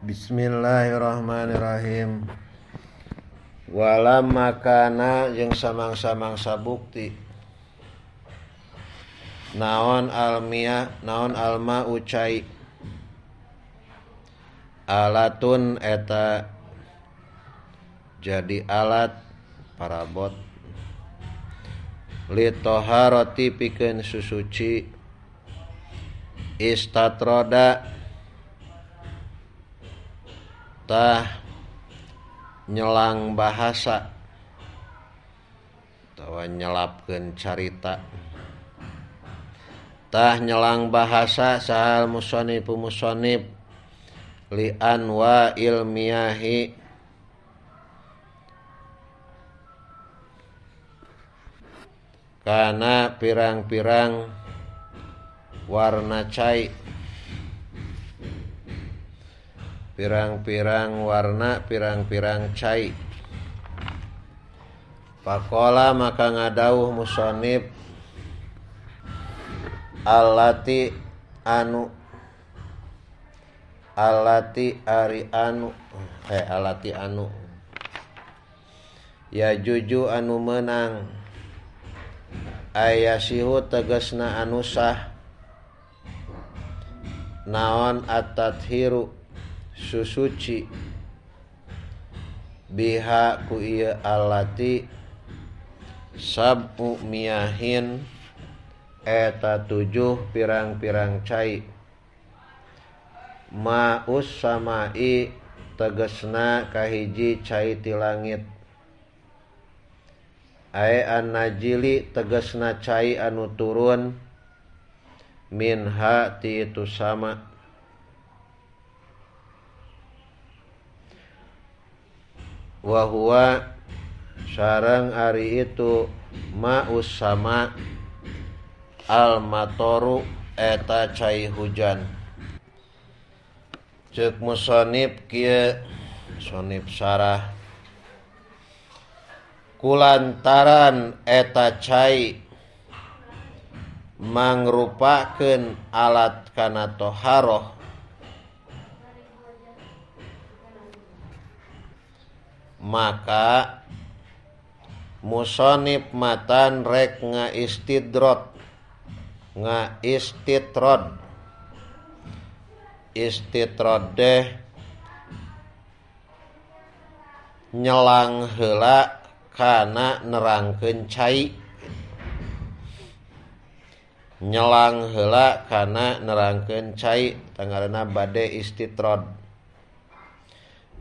Bismillahirrahmanirrahim. Wala makana jeung samang-samangsa bukti. Naon almia, naon alma ucai. Alatun eta jadi alat parabot. Litoharoti pikeun susuci. Istatroda tah nyelang bahasa atawa nyelapkeun carita. Tah nyelang bahasa sahal musannif musannif li anwa ilmiyahi kana pirang-pirang warna cai, pirang-pirang warna, pirang-pirang cai. Pakola maka ngadauh musonib allati anu, allati ari anu, allati anu ya juju anu menang ayasihu tegasna anu sah naon at-tathiru susuci biha ku ieu allati sab'u miyahin eta 7 pirang-pirang cai ma'us samai tegesna kahiji cai ti langit ae an-najili tegesna cai anu turun minha ti itu sama wa huwa sareng ari itu ma'us sama al-matoru eta cai hujan. Ceuk musonib kieu sonib sarah kulantaran eta cai mangrupakeun alat kana toharoh maka musonib matan rek ngaistidrot ngaistitrod istitrod deh nyelang heula kana nerangkeun cai, nyelang heula kana nerangkeun cai tangarana bade istitrod.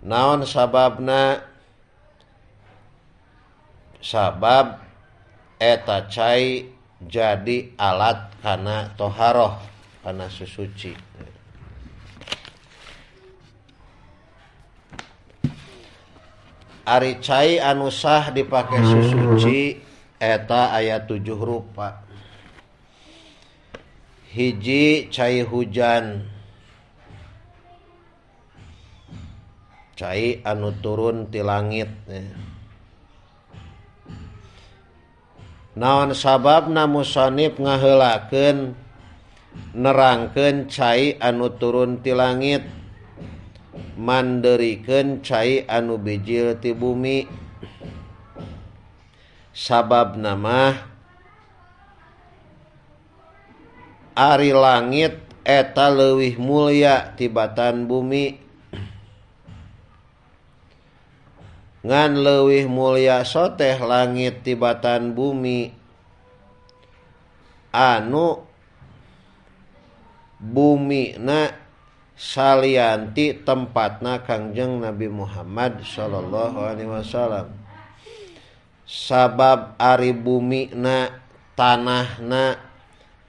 Naon sababna? Sabab eta cai jadi alat kana toharoh, kana susuci. Ari cai anu sah dipake susuci eta aya 7 rupa. Hiji cai hujan, cai anu turun ti langit. Naon sababna musonib ngaheulakeun nerangkeun cai anu turun ti langit manderikeun cai anu bijil ti bumi? Sababna mah ari langit eta leuwih mulya tibatan bumi, ngan leuwih mulya soteh langit tibatan bumi anu bumina salianti tempatna Kangjeng Nabi Muhammad sallallahu alaihi wasallam. Sabab ari bumina tanahna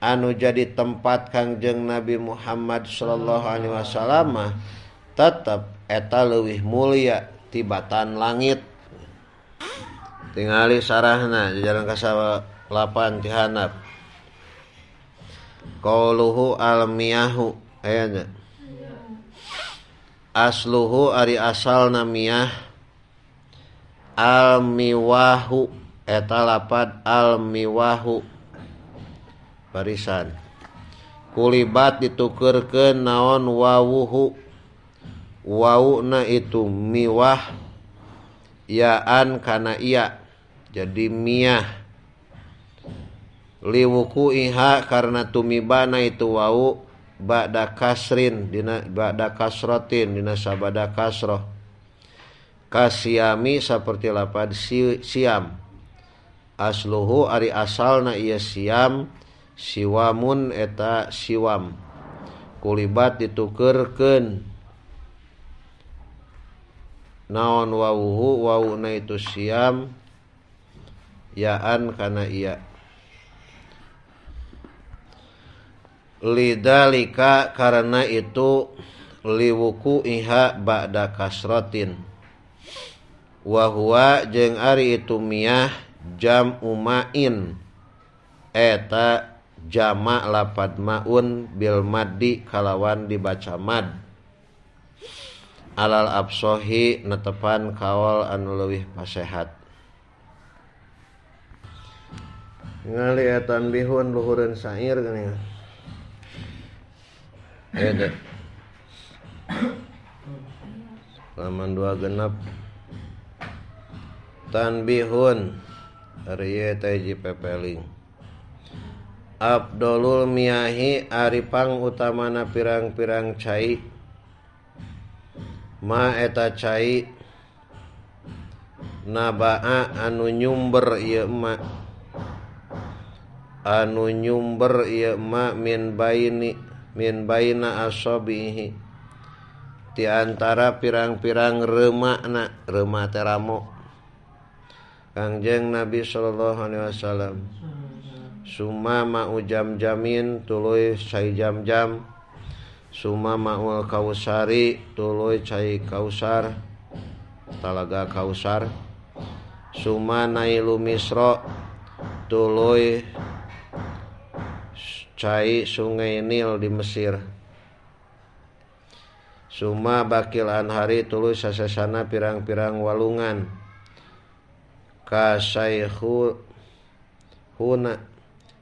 anu jadi tempat Kangjeng Nabi Muhammad sallallahu alaihi wasallam tetep eta leuwih mulya tibatan langit. Tingali sarahna jalan ka-8 ti handap. Qauluhu almiyahu aya nya. Asluhu ari asalna miyah almiwahu eta lapad almiwahu barisan kulibat ditukeurkeun naon wawuhu Wauna itu miwah yaan kana iya jadi miyah liwuku iha karena tumibana itu wau ba'da kasrin dina ba'da kasratin dina sabada kasroh kasiami saperti lapad siam asluhu ari asalna ieu siam siwamun eta siwam kulibat ditukeurkeun naon wawuhu wawuna itu siam yaan kana iya lidalika karena itu liwuku iha ba'da kasratin wa huwa jeung ari itu miyah jam umain eta jama lapad maun bil maddi kalawan dibaca mad alal absohi netepan kaol anu leuwih pasehat ngali etan bihun luhureun sair geuning. Ayo deh. Halaman 2 genep. Tanbihun ari teh hiji pepeling. Abdolul miyahi ari pangutamana pirang-pirang cai. Ma eta cai nabaa anu nyumber ieu ma. Anu nyumber ieu ma min baini min baina asabihi di antara pirang-pirang remakna reuma teh ramo Kangjeng Nabi sallallahu alaihi wasallam summa ma'u jam-jamin tuluy cai jam-jam summa ma'ul kausari tuluy cai kausar talaga kausar summa nailu misra tuluy cai sungai Nil di Mesir summa bakil anhari tuluy sasesana pirang-pirang walungan kasaihu huna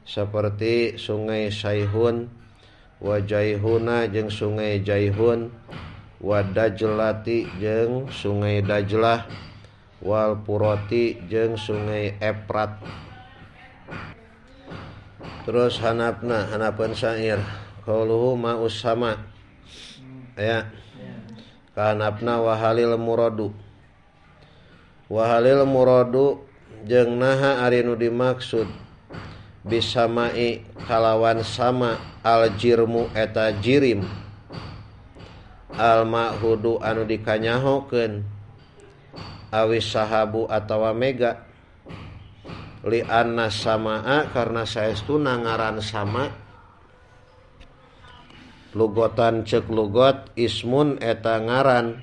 seperti sungai Saihun wa Jaihuna jeung sungai Jaihun wa Dajlati jeung sungai Dajlah wal Purati jeung sungai Efrat. Terus hanapna hanapeun syair qauluhu ma'us sama ya kahanapna wahalil muradu wahalil muradu jeung naha ari nu dimaksud bisamai kalawan sama aljirmu eta jirim almahudu anu dikanyahokeun awis sahabu atawa mega li anna samaa karena saestuna ngaran sama lugotan ceuk lugot ismun eta ngaran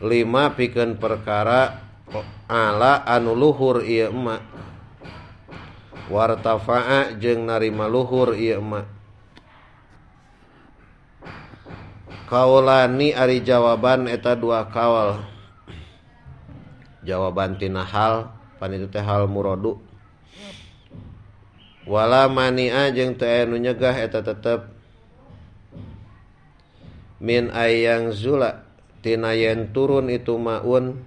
lima pikeun perkara ala anu luhur ieu emak wartafa'a jeung narima luhur ieu emak kaulani ari jawaban eta dua kaul jawaban tina hal pan itu teh hal muradu wala mani'a jeung teu aya nu nyegah eta tetep min ayang zula tina yen turun itu maun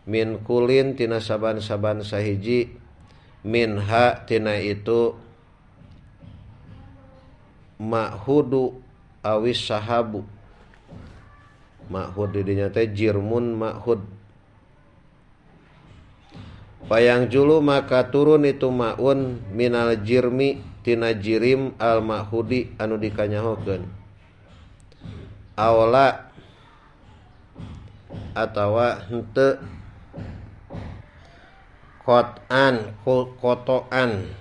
min kulin tina saban-saban sahiji min ha tina itu ma'hudu awis sahabu ma'hud di dinya teh jirmun ma'hud payang julu maka turun itu maun minal jirmi tina jirim al ma'hudi anu dikanyahokeun awla atawa henteu kotan kotoan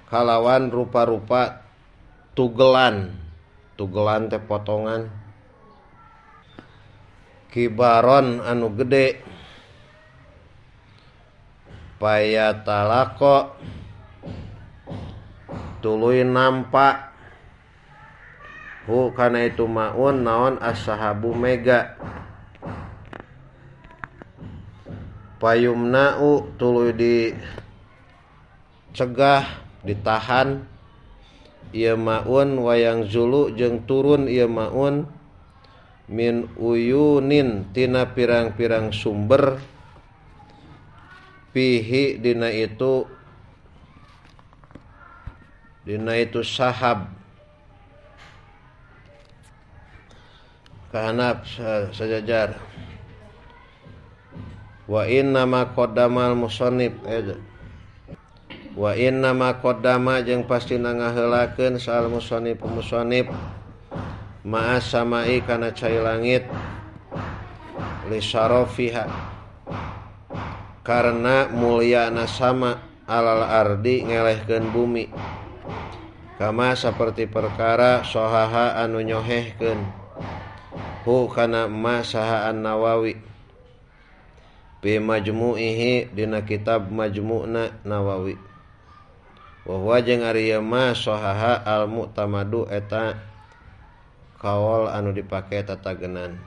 kalawan rupa-rupa tugelan tugelan teh potongan kibaron anu gede payatalako tuluy nampak hu kana itu maun naon ashabu mega payumna'u tuluy dicegah ditahan ieu maun wayang zulu jeung turun ieu maun Min uyunin tina pirang-pirang sumber pihi dina itu sahab kahanap sejajar. Wa inna ma qaddamal musannif wa inna ma qaddama jeung pasti ngaheulakeun sal musannif musannif ma'as samai kana cai langit li syarafiha karena mulyana sama alal ardi ngelehkeun bumi kama saperti perkara sohaha anu nyohehkeun hu kana ma saha an-Nawawi bi majmu'ihi dina kitab Majmu'na Nawawi wa huwa jeung ari ma sohaha al-mu'tamadu eta kaol anu dipake tatagenan.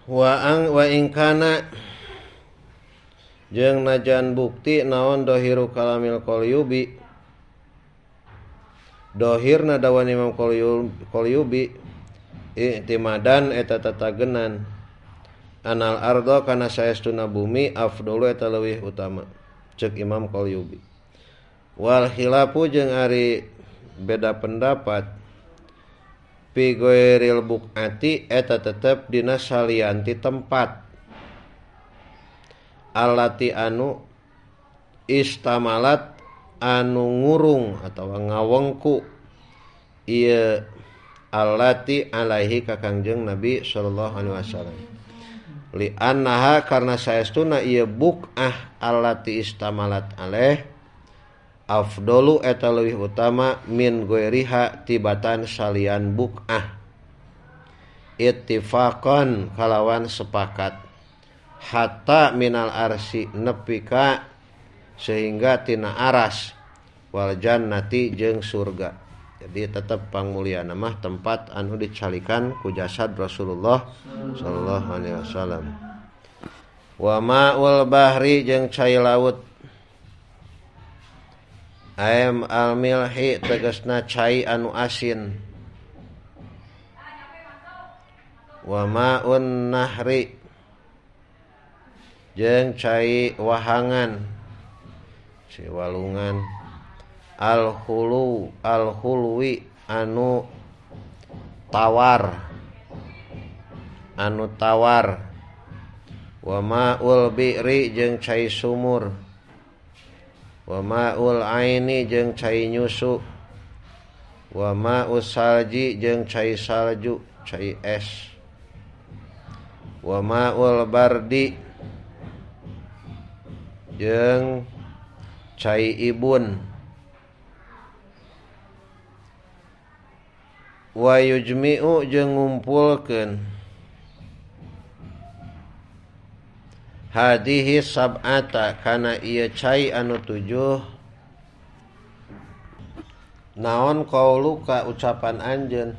Wa ang wa ingkana jeung najan bukti naon dohiru kalamil Qalyubi dohirna dawan Imam Qalyubi i'timadan eta tatagenan anal ardo kana saestuna bumi afdalu eta leuwih utama ceuk Imam Qalyubi. Wal khilafu jeung ari beda pendapat fi ghairil buqati eta tetep dina salianti tempat allati anu istamalat anu ngurung atawa ngawengku ieu allati alaihi ka Kangjeng Nabi sallallahu alaihi wasallam li annaha karna saestuna ieu buqah allati istamalat alaih afdolu eta leuwih utama min ghairiha tibatan salian buqah ittifaqan kalawan sepakat hatta minal arsi nepi ka sehingga tina aras wal jannati jeung surga. Jadi tetep pangmulyana mah tempat anu dicalikan ku jasad Rasulullah sallallahu alaihi wasallam. Wa ma'ul bahri jeung cai laut aim al-milhi tegasna cai anu asin wa ma'un nahri jeung cai wahangan cai walungan al-hulu al-hulwi anu tawar wa ma'ul bi'ri jeung cai sumur wa ma'ul aini jeung cai nyusu wa ma'us salji jeung cai salju cai es wa ma'ul bardi jeung cai ibun wa yujmi'u jeung ngumpulkeun hadihi sab'ata kana ieu cai anu tujuh naon qauluka ucapan anjeun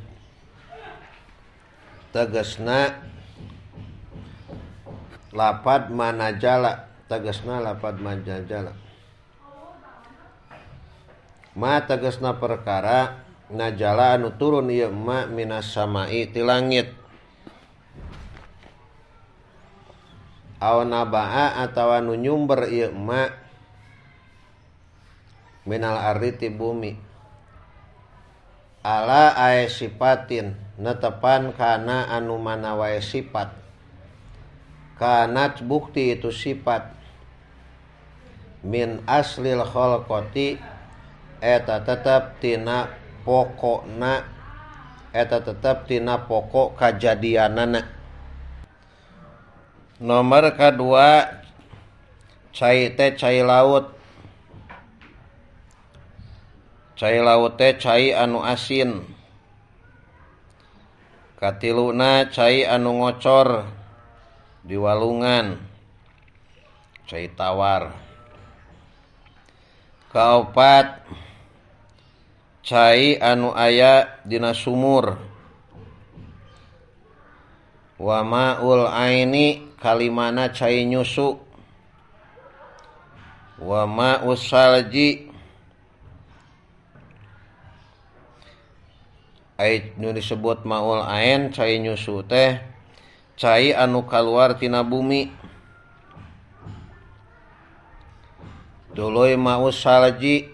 tegasna lapad manajala tegasna lapad manajala ma tegasna perkara najala anu turun ieu ma minas samai ti langit aw nabaa atawa nu nyumber ieu ma minal ardi ti bumi ala ae sipatin netepan kana anu mana wae sifat kanat bukti itu sifat min aslil khalqati eta tetep tina pokokna eta tetep tina pokok kajadianana. Nomor kedua cai teh cai laut. Cai laut teh cai anu asin. Katiluna cai anu ngocor di walungan, cai tawar. Kaopat cai anu aya dina sumur. Wa ma'ul aini kalimana cai nyusu. Wa ma'us salji Ai nu disebut maul ain cai nyusu teh cai anu kaluar tina bumi. Tuluy mau salji.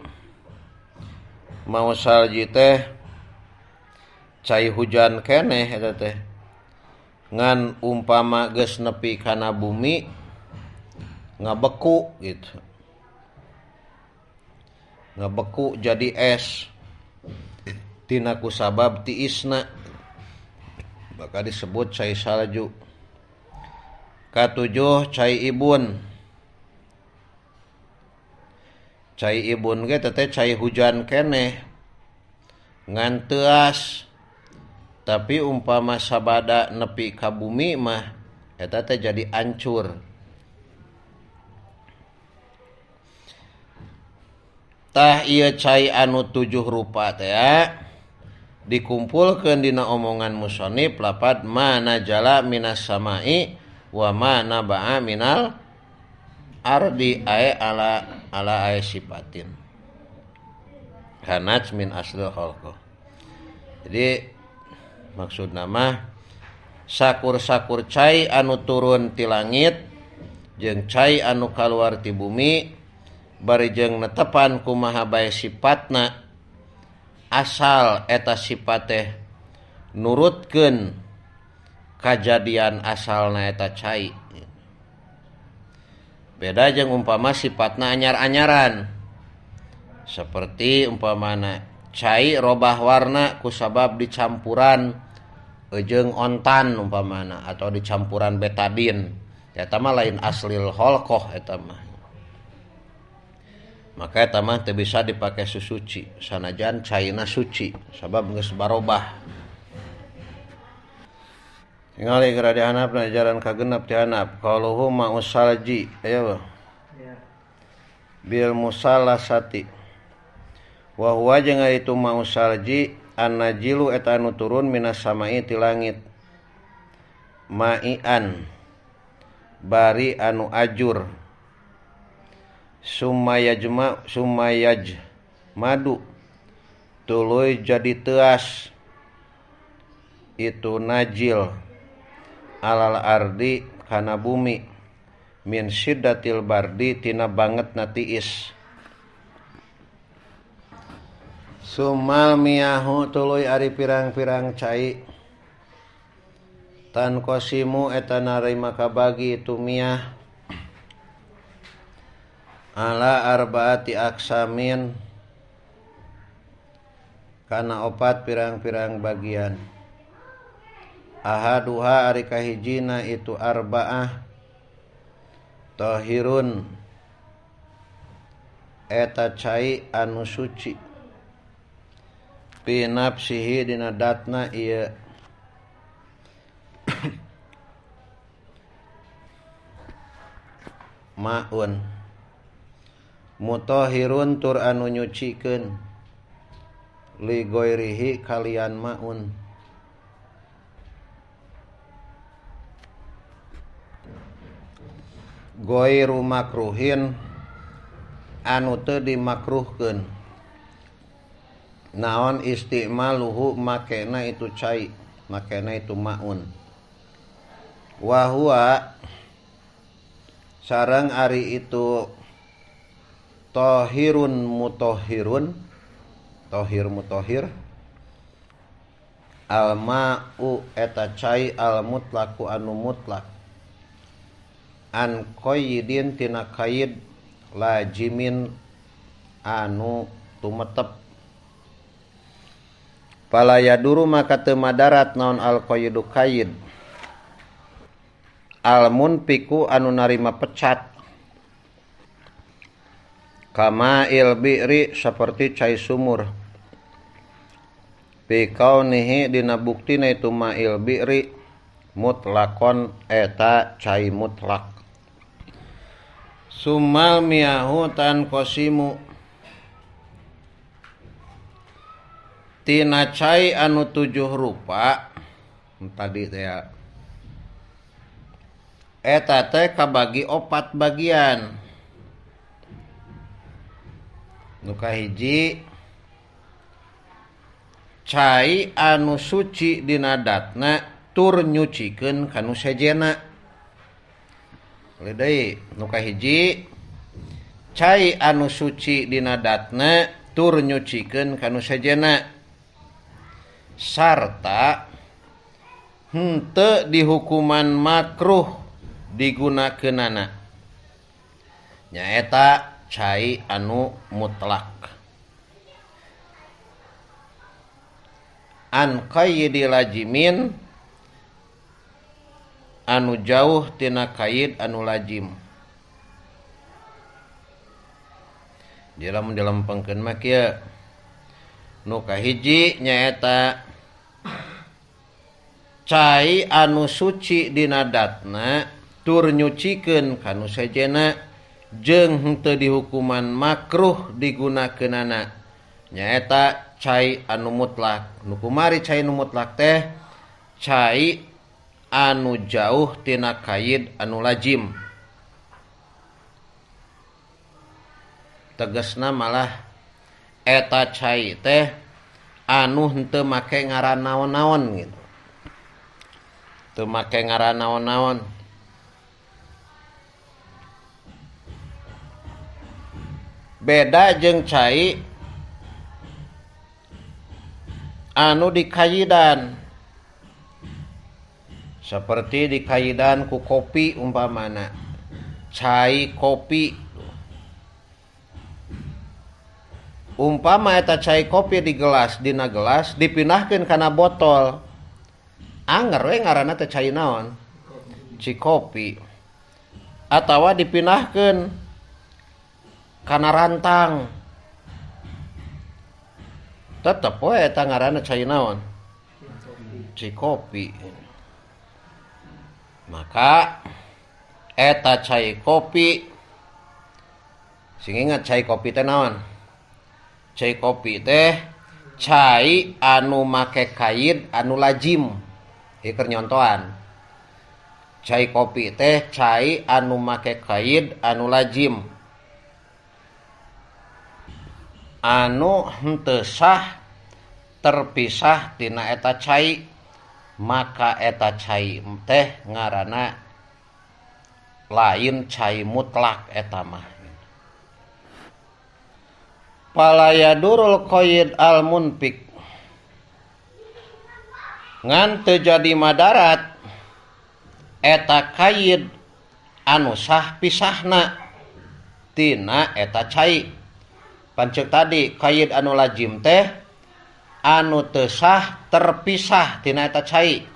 Mau salji teh cai hujan keneh eta teh. Ngan umpama geus nepi kana bumi ngabeku gitu. Ngabeku jadi es. Tina kusabab tiisna maka disebut cai salju. Katujuh cai ibun. Cai ibun ge teh cai hujan keneh ngan teuas, tapi umpama sabada nepi ka bumi mah eta teh jadi ancur. Tah ieu cai anu tujuh rupa teh dikumpulkeun dina omongan musonif lapad ma najala minas samai wa ma naba'a minal ardi ae ala ala ae sipatin kanats min aslil khalqah. Jadi maksud nama sakur-sakur cai anu turun ti langit jeung cai anu kaluar ti bumi bari jeung netepan kumaha bae sipatna asal eta sifat teh nurutkeun kajadian asalna eta cai. Beda jeung umpama sifatna anyar-anyaran. Seperti umpamana cai robah warna kusabab dicampuran jeung ontan umpamana atau dicampuran betadin. Eta mah lain aslil khalqah eta mah. Maka eta mah teu bisa dipake susuci sanajan caina suci sabab geus barobah. Tingali geura di handapna jalan kagenep ti handap qaluhu ma'usalji aya bil musallasati wa huwa jeung itu ma'usalji annajilu eta anu turun minas samai ti langit ma'ian bari anu ajur sumayajma sumayaj madu tuluy jadi teas itu najil alal ardi kana bumi min syiddatil bardi tina banget na tiis. Sumal miyahu tuluy ari pirang-pirang cai tan qasimu eta narima kabagi itu miyah ala arbaati aksamin kana opat pirang-pirang bagian. Ahaduha ari kahijina itu arbaah tahirun eta cai anu suci fi nafsihi dina datna ieu maun mutahhirun tur anu nyucikeun li ghairihi kalian maun. Ghairu makruhin anu teu dimakruhkeun naon istimaluhu makena itu cai makena itu maun. Wa huwa sareng ari itu tahirun mutahhirun tahir mutahhir alma'u eta cai al mutlaku anu mutlak an qayyidin tina qaid lajimin anu tumetep. Fala yaduru maka teu madarat naon al qayyidu qayyid al munfiku anu narima pecat kama il bi'ri seperti cai sumur bi kaunihi dina buktina itu ma'il bi'ri mutlakon eta cai mutlak. Sumal miyahu tan qasimu tina cai anu tujuh rupa tadi teh eta teh kabagi opat bagian. Nu kahiji Cai anu suci dina datna tur nyucikeun kanu sejenna. Deui nu kahiji cai anu suci dina datna tur nyucikeun kanu sejenna sarta henteu dihukuman makruh digunakeunana nyaeta cai anu mutlak. An qayyidi lajimin anu jauh tina kaid anu lajim. Jadi lamun dilempengkeun mah kieu. Nu kahiji nyaeta cai anu suci dina datna tur nyucikeun kanu sejenna jeung henteu dihukuman makruh digunakeunana nyaeta cai anu mutlak. Nu kumari cai nu mutlak teh cai anu jauh tina kaid anu lajim. Tegasna malah eta cai teh anu henteu make ngaran naon-naon gitu. Teu make ngaran naon-naon. Beda jeung cai anu dikayidan. Seperti dikayidan ku kopi umpamana. Cai kopi. Umpama eta cai kopi di gelas, dina gelas dipindahkeun kana botol. Anger we ngaranna teh cai naon? Ci kopi. Atawa dipindahkeun kana rantang. Tetep we eta ngaranna cai naon? Ci kopi. Maka eta cai kopi sing ingat cai kopi teh naon? Cai kopi teh cai anu make kaid anu lajim. Ieu keur nyontoan. Cai kopi teh cai anu make kaid anu lajim. Anu henteu sah terpisah tina eta cai, maka eta cai teh ngaranna lain cai mutlak eta mah. Palayadurul qaid al munfik ngan teu jadi madarat eta kaid anu sah pisahna tina eta cai. Pancek tadi kaid anu lajim teh anu teu sah terpisah tina eta cai.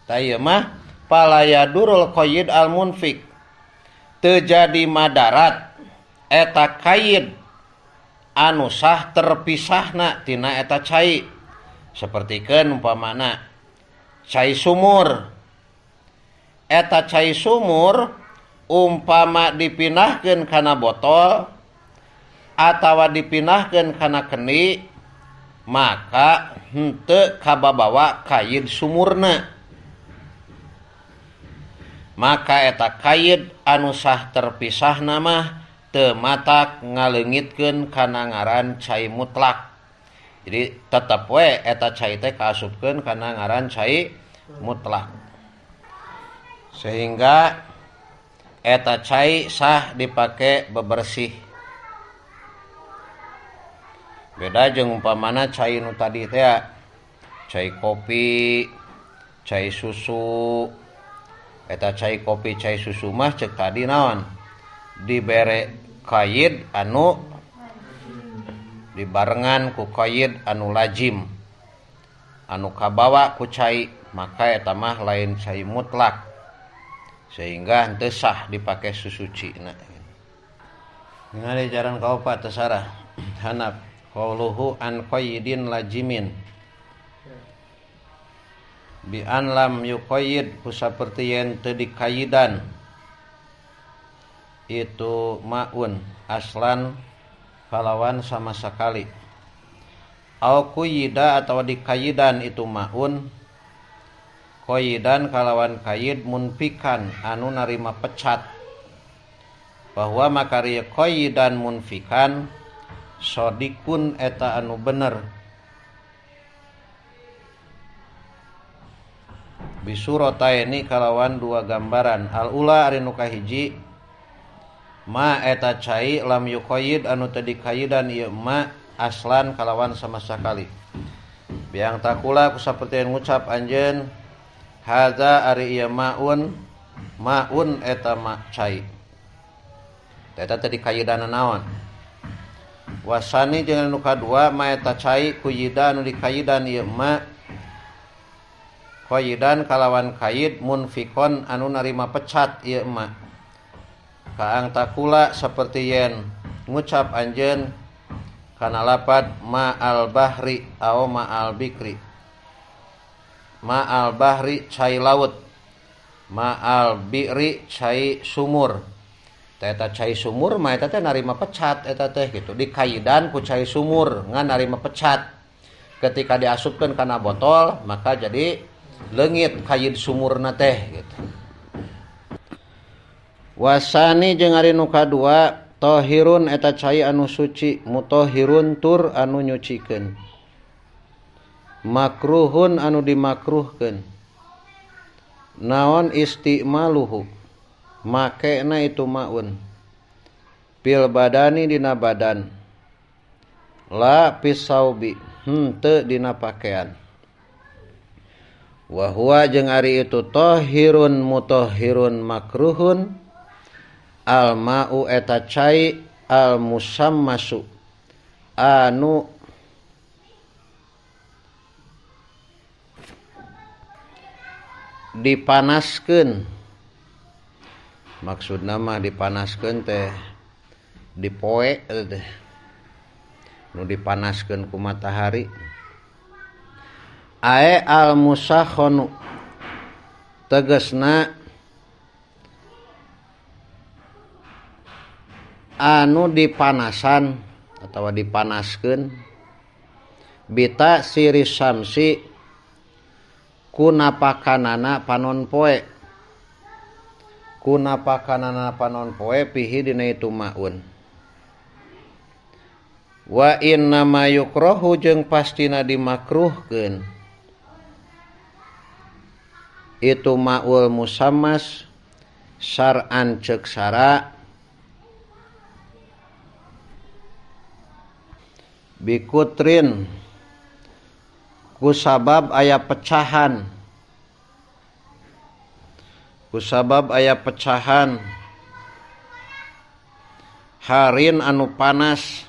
Tah ieu mah palayadurul qaid al munfik teu jadi madarat eta kaid anu sah terpisahna tina eta cai. Sapertikeun umpamana cai sumur. Eta cai sumur umpama dipindahkeun kana botol atawa dipindahkeun kana kendi, maka henteu kababawa kaid sumurna. Maka eta kaid anu sah terpisahna mah teu matak ngaleungitkeun kana ngaran cai mutlak. Jadi tetep we eta cai teh kaasupkeun kana ngaran cai mutlak. Sehingga eta cai sah dipake bebersih. Beda jeung umpamana cai nu tadi teh, cai kopi, cai susu. Eta cai kopi, cai susu mah cek tadi naon? Dibere kaid anu dibarengan ku kaid anu lajim anu kabawa ku cai, maka eta mah lain cai mutlak sehingga henteu sah dipake susucina. Ningali jaran kaopat teu sarah hanap qauluhu an qaidin lajimin bi an lam yuqayyid ku saperti yen teu dikaidan itu maun aslan kalawan sama sekali. Au quyida atau dikayidan itu maun qayidan kalawan kayid munfikan anu narima pecat. Bahwa makari qayidan munfikan sodikun eta anu bener. Bisurataini kalawan dua gambaran. Al ula ari nu kahiji ma eta cai lam yuqayyid anu teu dikayidan ieu ma aslan kalawan sama sakali. Biang takula saperti ngucap anjeun hadza ari ieu maun maun eta ma cai. Eta teu dikayidana naon. Wasani jeung anu kadua ma eta cai kuyida anu dikayidan ieu ma qayidan kalawan kayid munfikon anu narima pecat ieu ma. Kaang takula saperti yen ngucap anjeun kana lapad ma'al bahri aw ma'al bikri. Ma'al bahri cai laut, ma'al bikri cai sumur. Eta cai sumur mah eta teh narima pecat eta teh gitu. Dikaidan ku cai sumur ngan narima pecat. Ketika diasupkeun kana botol maka jadi leungit kayid sumurna teh gitu. Wasani jeung ari nu kadua tohirun eta cai anu suci, mutahhirun tur anu nyucikeun. Makruhun anu dimakruhkeun. Naon istimaluhu? Makena itu maun. Pil badani dina badan. La pisaubi henteu dina pakaian. Wa huwa jeung ari itu tohirun mutahhirun makruhun. Al-ma'u eta cai al-musammasu anu dipanaskeun. Maksudna mah dipanaskeun teh dipoe teh. Nu dipanaskeun ku matahari. Ae al-musakhonu tegasna anu dipanasan atau dipanaskeun bita siri samsi ku napakanana panon poe, ku napakanana panon poe pihi dina itu maun. Wa inna ma yukrohu jeung pastina dimakruhkeun itu maul musammas syar'an ceuk sara bikutrin kusabab aya pecahan, kusabab aya pecahan harin anu panas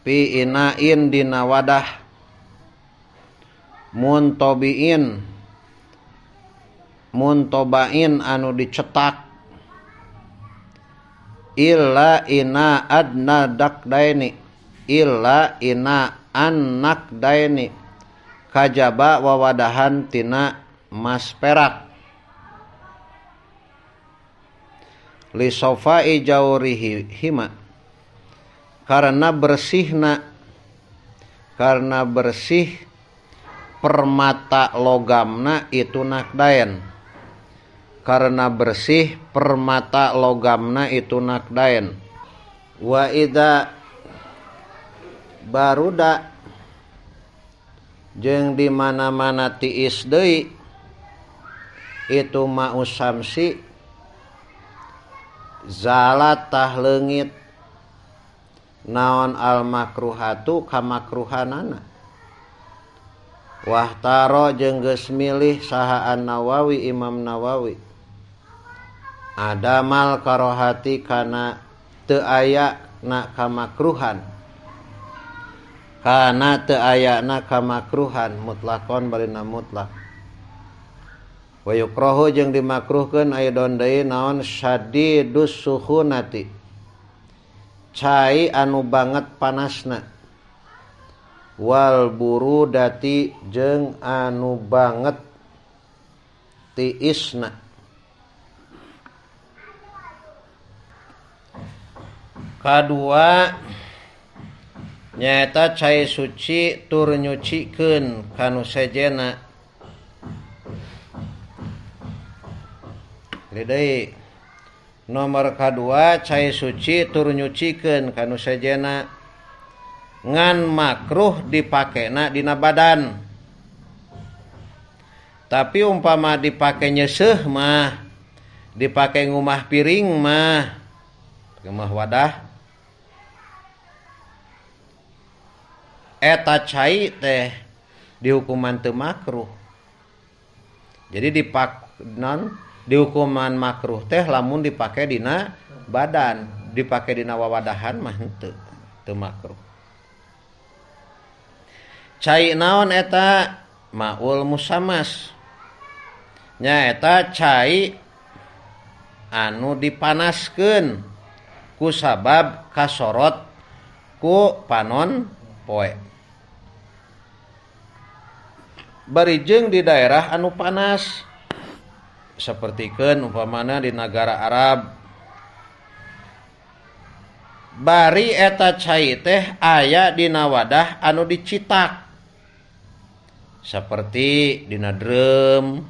pi inain dina wadah muntobiin muntobain anu dicetak illa ina adna dakdaini illa ina anak daini kajaba wawadahan tina mas perak li sofai jaurihi hima karena bersihna, karena bersih permata logamna itu nakdaen, karena bersih permata logamna itu nakdaen. Wa idza baruda jeung di mana-mana tiis deui itu ma'usamsi zalat tah leungit naon al makruhatu kamakruhanana. Wahtaro jeung geus milih saha An-Nawawi Imam Nawawi adamal karohati kana teu aya na kamakruhan, kana teu ayana kamakruhan mutlakon barina mutlak. Wa yukrahu jeung dimakruhkeun aidon deui naon syadidus suhunati cai anu banget panasna wal burudati jeung anu banget tiisna. Kadua nyaeta cai suci tur nyucikeun kanu sejena. Deui nomor kadua cai suci tur nyucikeun kanu sejena ngan makruh dipakena dina badan. Tapi umpama dipake nyeuseuh mah, dipake ngumah piring mah, ngumah wadah, eta cai teh dihukuman teu makruh. Jadi dipak non dihukuman makruh teh lamun dipake dina badan, dipake dina wawadahan mah henteu, teu makruh. Cai naon eta? Maul musamas. Nyaeta cai anu dipanaskeun ku sabab kasorot ku panon poe. Bari jeung di daerah anu panas sapertikeun umpamana di nagara Arab. Bari eta cai teh aya dina wadah anu dicitak seperti dina drum,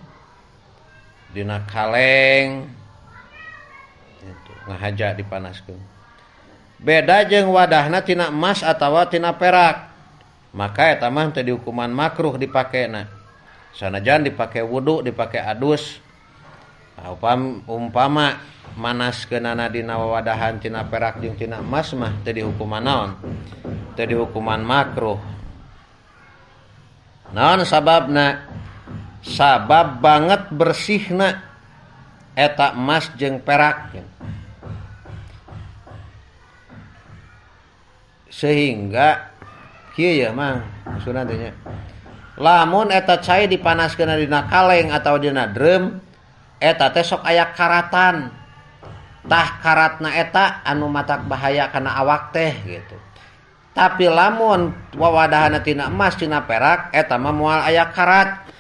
dina kaleng, itu ngahaja dipanaskeun. Beda jeung wadahna tina emas atawa tina perak, maka eta mah teu dihukuman makruh dipakena. Sanajan dipake wudu, dipake adus. Nah, umpama manaskeunana dina wawadahan tina perak jeung tina emas mah teu dihukuman naon? Teu dihukuman makruh. Naon sababna? Sabab banget bersihna eta emas jeung perak. Sehingga kieu ya mang maksudna teh nya. Lamun eta cai dipanaskeun dina kaleng atawa dina drum, eta teh sok aya karatan. Tah karatna eta anu matak bahaya kana awak teh gitu. Tapi lamun wawadahana tina emas tina perak eta mah moal aya karat.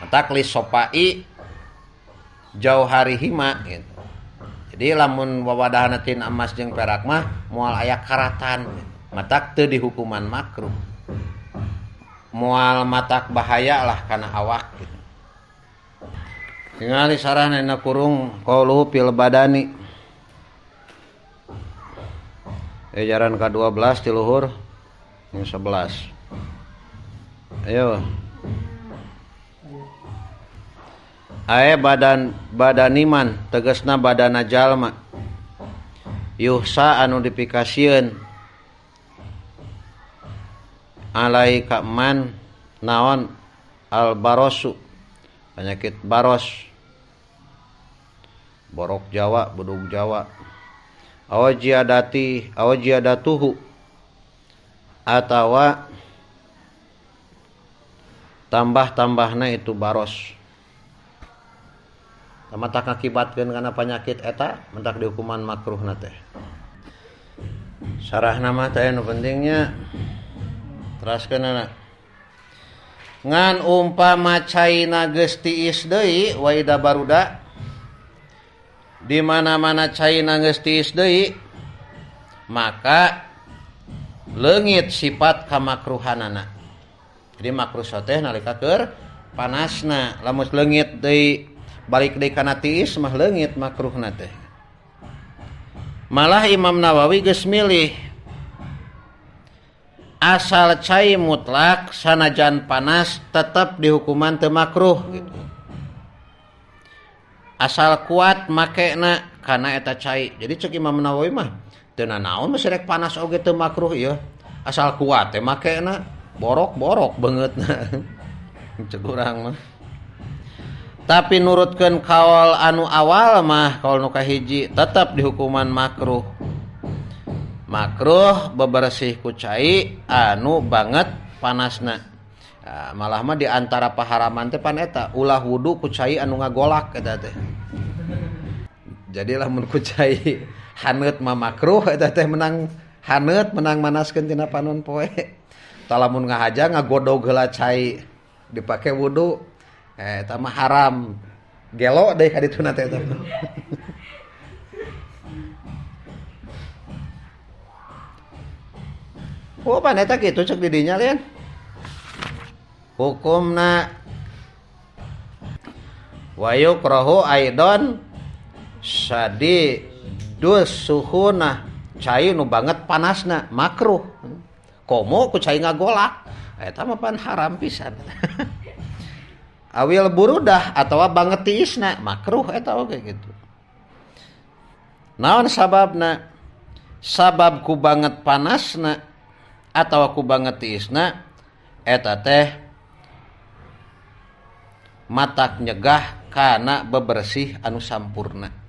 Matak li sopai jauhari hima gitu. Jadi lamun wawadahana tina emas jeung perak mah moal aya karatan. Matak teu dihukuman makruh. Moal matak bahaya lah kana awak gitu. Tingali sarana dina kurung qauluhu fil badani. Ajaran ka-12 ti luhur yang 11. Ayo. Ae badan badaniman tegasna badana jalma. Yuhsa anu dipikasieun alai ka man naon al barosu, penyakit baros, borok Jawa, bedug Jawa. Awajiadati awajiadatuhu atawa tambah-tambahna itu baros. Matak ngakibatkeun kana penyakit eta mentak dihukuman makruhna teh. Sarahna mah teh nu pentingnya teraskeunana. Ngan umpama caina geus tiis deui wa ida baruda, di mana-mana caina geus tiis deui maka leungit sifat kamakruhanana. Jadi makruh teh nalika keur panasna, lamun leungit deui balik deui kana tiis mah leungit makruhna teh. Malah Imam Nawawi geus milih asal cai mutlak sanajan panas tetap dihukuman teu makruh gitu. Asal kuat makena kana eta cai. Jadi cek Imam Nawawi mah teu nanaon mah rek panas oge teu makruh ieu. Asal kuat teh makena, borok-borok beungeutna. Cek urang mah. Tapi nurutkeun kaol anu awal mah kaol nu kahiji tetap dihukuman makruh. Makruh bebersih ku cai anu banget panasna. Nah, malah mah di antara paharaman teh pan eta ulah wudu ku cai anu ngagolak eta teh. Jadi lamun ku cai haneut mah makruh eta teh menang haneut menang manaskeun tina panon poe. Tah lamun ngahaja ngagodog heula cai dipake wudu eta mah haram. Gelo deui ka dituna teh eta. Oh, pan eta kitu cek di dinya lian. Hukumna wa yukrahu aidon sadi dus suhuna, cai nu banget panasna makruh. Komo ku cai ngagolak. Eta mah pan haram pisan. Awil burudah atawa banget tiisna makruh eta oge gitu. Naon sababna? Sabab ku banget panasna atawa ku banget tiisna eta teh matak nyegah kana bebersih anu sampurna.